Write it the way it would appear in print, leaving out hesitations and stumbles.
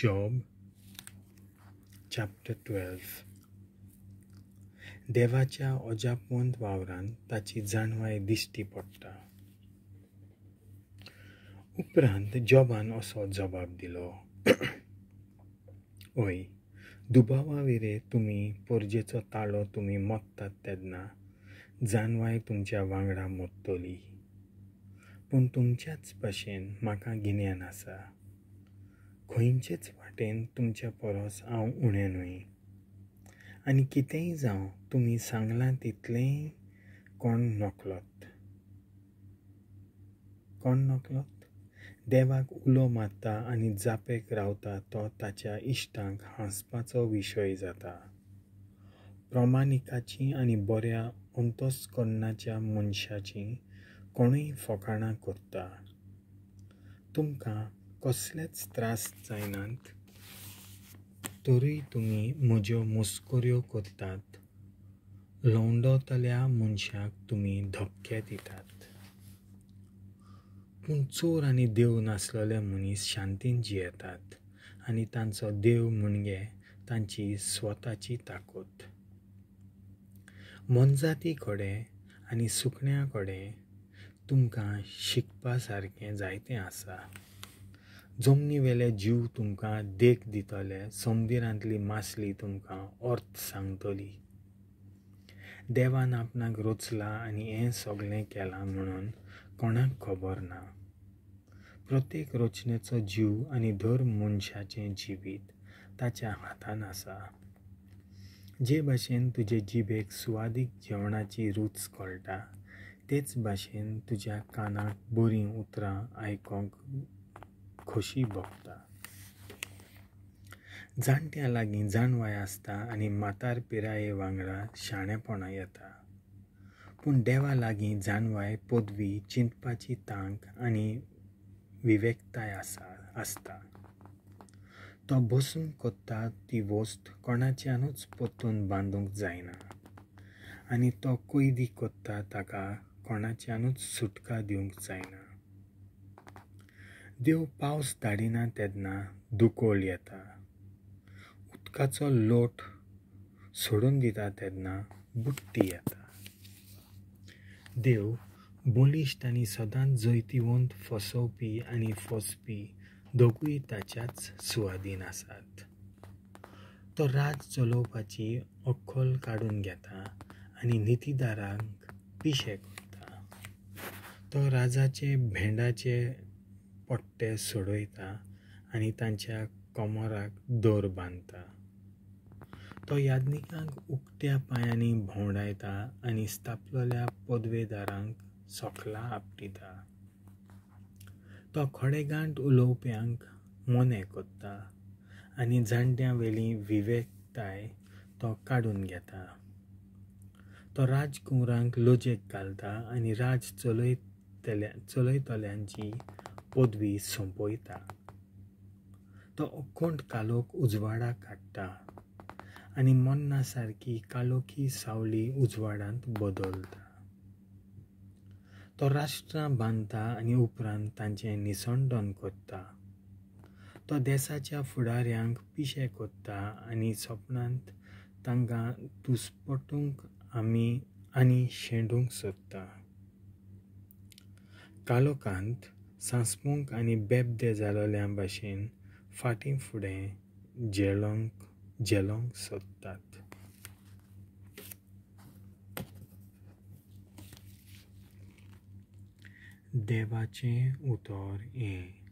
Job chapter 12. देवाच्या अजापवंत वावरांत ताची जाणवाय दिश्टी पडटा. उपरांत जॉबान असो जबाब दिलो, ओय दुबावा विरे तुमी पोरजेचो ताळो तुमी मोडटात तेन्ना जाणवाय तुमच्या वांगडा मोडटली. पूण तुमच्याच भशेन म्हाका गिन्यान आसा. खंयचेच वाटेन तुमच्या परस हांव उणें न्हय. आनी कितेंय जावं तुमी सांगलां तितलेंय कोण नकळत. कोण नकळत? देवाक उलो मारता आनी जापेक रावता तो ताच्या इश्टांक हांसपाचो विशय जाता. प्रमाणिकाची आनी बऱ्या अंतस्करणाच्या मनशाची कोणूय फकाणां करता. तुमकां कसलेच त्रास जायनात तरूय तुमी म्हज्यो मस्कऱ्यो करतात. लवंडतल्या मनशाक तुमी धपके दितात. पूण चोर आनी देव नासलेले मनीस शांतीन जियेतात आनी तांचो देव म्हणजे तांची स्वताची ताकद. मोनजाती कडेन आनी सुकण्या कडेन तुमकां शिकपा सारकें जायतें आसा. जमनी वेले जीव तुमकां देख दितले, समुद्रांतली मासली तुमकां अर्थ सांगतली. देवान आपणाक रचला आनी हें सगळें केलां म्हणून कोणाक खबर ना. प्रत्येक रचनेचो जीव आनी दर मनशाचें जिवीत ताच्या हातान आसा. जे भाशेन तुजे जिबेक सुवादीक जेवणाची रूच कळटा तेच भाशेन तुज्या कानाक बरीं उतरां आयकोंक खोशी भोगता. जाणट्यां लागीं जाणवाय आसता आनी म्हातार पिराये वांगडा शाणेपणां येता. पूण देवा लागीं जाणवाय, पदवी, चिंतपाची तांक आनी विवेकताय आसता. तो बसून करता ती वस्त कोणाच्यानूच परतून बांदूंक जायना आनी तो कैदी करता ताका कोणाच्यानूच सुटका दिवंक जायना. देव पावस धाडिना तेन्ना दुकोळ येता. उदकाचो लोट सोडून दिता तेन्ना बुडटी येता. देव बळिश्ट आनी सदांच जैतिवंत फसोवपी आनी फसपी दोगूय ताच्याच सुवादीन आसात. तो राज चलोवपाची अक्कल काडून घेता आनी नितीदारांक पिशे करता. तो राजाचे भेंडाचे पट्टे सोडयता आनी तांच्या कमराक दोर बांदता. तो याज्ञिकांक उक्त्या पांयांनी भोंवडायता आनी स्थापलेल्या पदवेदारांक सोकला आपटिता. तो खडेगांठ उलोवप्यांक मोने करता आनी जाणट्यां वेली विवेकताय तो काडून घेता. तो राजकुंवरांक लजेक घालता आनी राज चलयतल्यांची पदवी सोंपयता. तो अखंड काळोख उजवाडाक हाडटा आनी मन्ना सारकी काळोखी सावली उजवाडांत बदलता. तो राष्ट्रां बांदता आनी उपरांत तांचें निसंडन करता. तो देसाच्या फुडाऱ्यांक पिशे करता आनी सपनांत तांकां दुस्पटूंक आनी शेंडूंक सोदता. काळोखांत सांसपूंक आनी बेबदे जाल्ल्या भाशेन फाटीं फुडें झेलोंक सोदतात. देवाचें उतर हें.